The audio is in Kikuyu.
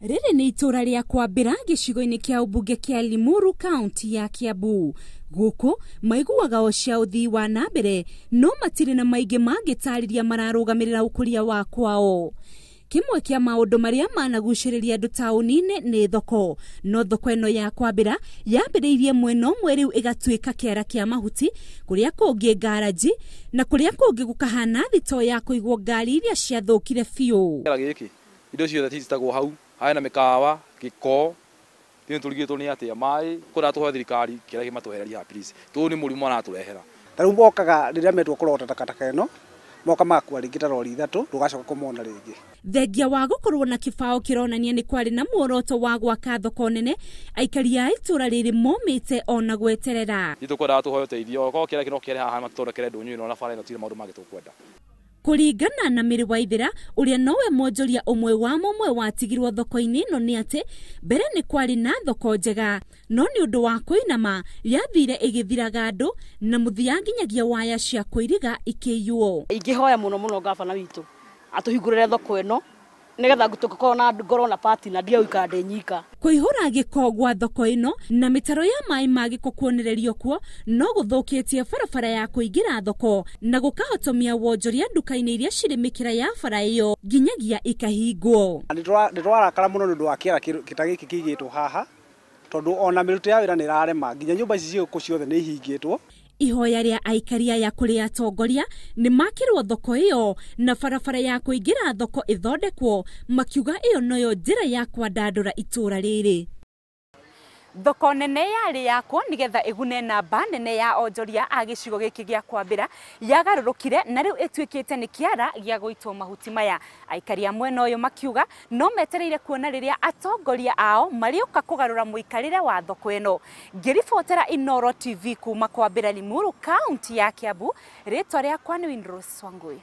Rĩrĩ nĩ itũra rĩa Kwambĩra gĩcigo-inĩ kĩa ũmbunge kĩa Limuru kaunti ya Kiambu. Gũkũ maiguaga o cia ũthii wa na mbere no matirĩ na maingĩ mangĩtarĩria mararũgamĩrĩra ũkũria wa kwao. Kĩmwe kĩa maũndũ marĩa managucĩrĩria andũ taũni-inĩ nĩ thoko. No thoko ĩno ya Kwambĩra yambĩrĩirie mwena ũmwe rĩu ĩgatuĩka kĩara kĩa mahuti, kũrĩa kũngĩ ngaranji na kũrĩa kũngĩ gũkahana thitoo ya kũigwo ngari iria ciathũkire biũ. Kĩara gĩkĩ indo ciothe citagwo hau, harĩ na mĩkawa, gĩko, thĩĩ tũrigĩtwo nĩ atĩa maĩ kũrĩa tũhoe thirikari kĩrĩa kĩmatwehereria haha please. Tũũ nĩ mũrimũ maratũrehera. Ta rĩu mokaga rĩrĩa metwo kũrogota takataka ĩno, moka magakua rĩngĩ ta rori ithatũ, ndũgacoka kũmona rĩngĩ. Thengia wa gũkorwo na kĩbaũ kĩronania nĩ kwarĩ na muoroto wa gwaka thoko nene, aikari a itũra rĩrĩ momĩte ona gweterera. Ithuĩ tũkwendaga tũhoe ũteithio, okorwo kĩara kĩno kĩare haha matũthondekere ndũnyũ ĩno na bara ĩno tirĩ maũndũ mangĩ tũkwenda. Kũringana na Mary Waithera ũrĩa nowe mwonjoria ũmwe wa mũmwe watigirwo thoko-inĩ ĩno nĩ atĩ mbere nĩ kwarĩ na thoko njega no nĩ ũndũ wa kũinama yathire ĩgĩthiraga andũ na mũthia nginyagia waya cia kũiriga ikĩiywo. Ingĩhoya mũno mũno gabana witũ atũhingũrĩre thoko ĩno nĩgetha tũkorwo na ngorwo na partner ndige gũikara ndĩ nyika. Kũihũra gĩko gwa thoko ĩno na mĩtaro ya maĩ ma gĩko kuonererio kuo no gũthũkĩtie barabara ya kũingĩra thoko na gũkahotomia wonjoria nduka-inĩ iria cirĩ mĩkĩra ya bara ĩyo nginyagia ikahingwo. Nĩ twarakara mũno nĩ ũndũ wa kĩara kĩta gĩkĩ kĩigĩtwo haha tondũ ona mĩrutĩre ya wĩra nĩ ĩrarema nginya nyũmba ici ciĩ gũkũ ciothe nĩ ihingĩtwo. Ihoya rĩa aikari aya kũrĩ atongoria nĩ makĩrwo thoko ĩyo na barabara ya kũingĩra thoko ĩthondekwo, makiuga ĩyo noyo njĩra ya kwandandũra itũra rĩrĩ. Thoko nene yarĩ yakwo nĩgetha ĩgune namba nene ya onjoria a gĩcigo gĩkĩ gĩa Kwambĩra yagarũrũkire na rĩu ĩtuĩkĩte nĩ kĩara gĩa gũitwo mahuti maya. Aikari a mwena ũyũ makiuga no metereire kuona rĩrĩa atongoria ao marĩũka kũgarũra mũikarĩre wa thoko ĩno. Ngĩribotera Inooro TV kuma Kwambĩra Limuru kaunti ya Kiambu, rĩtwa rĩakwa nĩ Winrose Wangui.